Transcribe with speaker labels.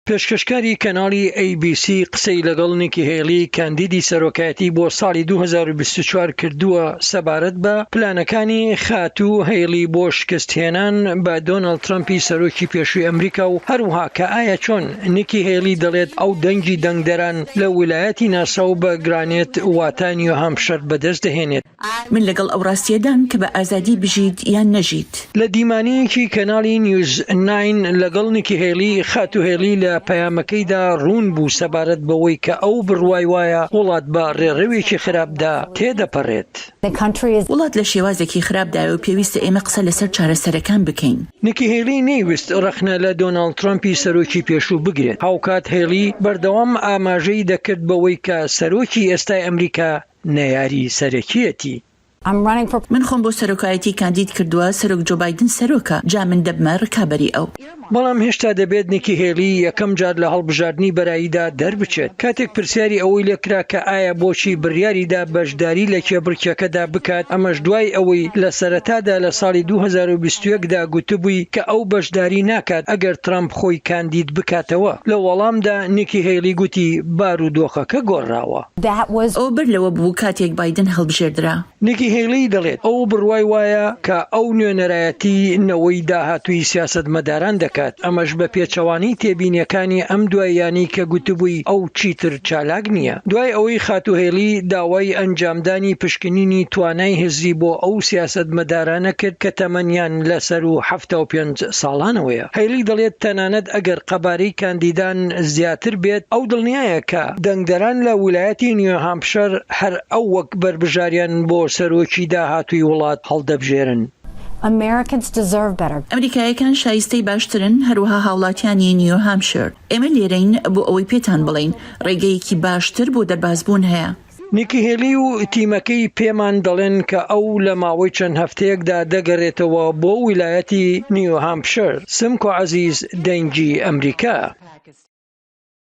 Speaker 1: پێشکەشکاری کەناڵی ئەی بی سی قسەی لەگەڵ نیکی هێڵی کاندیدی سەرۆکایەتی بۆ ساڵی 2024 کردووە سەبارەت بە پلانەکانی خاتوو هەیڵی بۆ شکست هێنان بە دۆناڵد ترەمپی سەرۆکی پێشووی ئەمریکا و هەروەها کە ئایا چۆن نیکی هێڵی دەڵێت ئەو دەنگی دەنگدەران لە ویلایەتی ناسراو بە گرانێت واتە نیوهامپشەر بەدەست دەهێنێت.
Speaker 2: من لەگەڵ ئەو ڕاستییەدام کە بە ئازادی بژیت یان نەژیت.
Speaker 1: لە دیمانەیەکی کەناڵی نیوز ناین لەگەڵ نیکی هێڵی، خاتوو هێڵی لە پەیامەکەیدا ڕوون بوو سەبارەت بەوەی کە ئەو بڕوای وایە وڵات بە ڕێڕەوێکی خراپدا تێدەپەڕێت.
Speaker 2: وڵات لە شێوازێکی خراپدایە و پێویستە ئێمە قسە لەسەر چارەسەرەکان بکەین.
Speaker 1: نیکی هێڵی نەیوست ڕەخنە لە دۆناڵد ترەمپی سەرۆکی پێشوو بگرێت، هاوکات هێڵی بەردەوام ئاماژەی دەکرد بەوەی کە سەرۆکی ئێستای ئەمریکا نەیاری سەرەکیەتی.
Speaker 2: من خۆم بۆ سەرۆکایەتی کاندید کردووە، سەرۆک جۆ بایدن سەرۆکە، جا من دەبمە رکابەری ئەو.
Speaker 1: بەڵام هێشتا دەبێت نیکی هێلی یەکەم جار لە هەڵبژاردنی بەراییدا دەربچێت. کاتێک پرسیاری ئەوەی لێکرا کە ئایا بۆچی بڕیاریدا بەشداری لە کێبڕکێکەدا بکات، ئەمەش دوای ئەوەی لە سەرەتادا لە ساڵی 2021 دا گوتبووی کە ئەو بەشداری ناکات ئەگەر ترەمپ خۆی کاندید بکاتەوە، لە وەڵامدا نیکی هێلی گوتی بارودۆخەکە گۆڕاوە.
Speaker 2: ئەوە بەر لەوە بوو کاتێک بایدن هەڵبژێردرا.
Speaker 1: نیکی هێلی دەڵێت، ئەو بڕوای وایە کە ئەو نوێنەرایەتی نەوەی داهاتووی سیاسەتمەداران دەکات، ئەمەش بە پێچەوانەی تێبینییەکانی ئەم دواییانەی کە گوتبووی ئەو چیتر چالاک نییە. دوای ئەوەی خاتوو هێلی داوای ئەنجامدانی پشکنینی توانای هزری بۆ ئەو سیاسەتمەدارانە کرد کە تەمەنیان لە سەروو 75 ساڵانەوەیە. هەیلی دەڵێت تەنانەت ئەگەر قەبارەی کاندیدان زیاتر بێت، ئەو دڵنیایە کە دەنگدەران لە ویلایەتی نیوهامپشەر هەر ئەو وەک بەربژاریان بۆ سەرۆکی داهاتووی وڵات هەڵدەبژێرن.
Speaker 2: ئەمریکاییەکان شایستەی باشترن، هەروەها هاوڵاتیانی نیوهامپشەر. ئێمە لێرەین بۆ ئەوەی پێتان بڵێین ڕێگەیەکی باشتر بۆ دەربازبوون هەیە.
Speaker 1: نیکی هێلی و تیمەکەی پێمان دەڵێن کە ئەو لە ماوەی چەند هەفتەیەکدا دەگەرێتەوە بۆ ویلایەتی نیوهامپشەر. سمکۆ عەزیز، دەنگی ئەمریکا.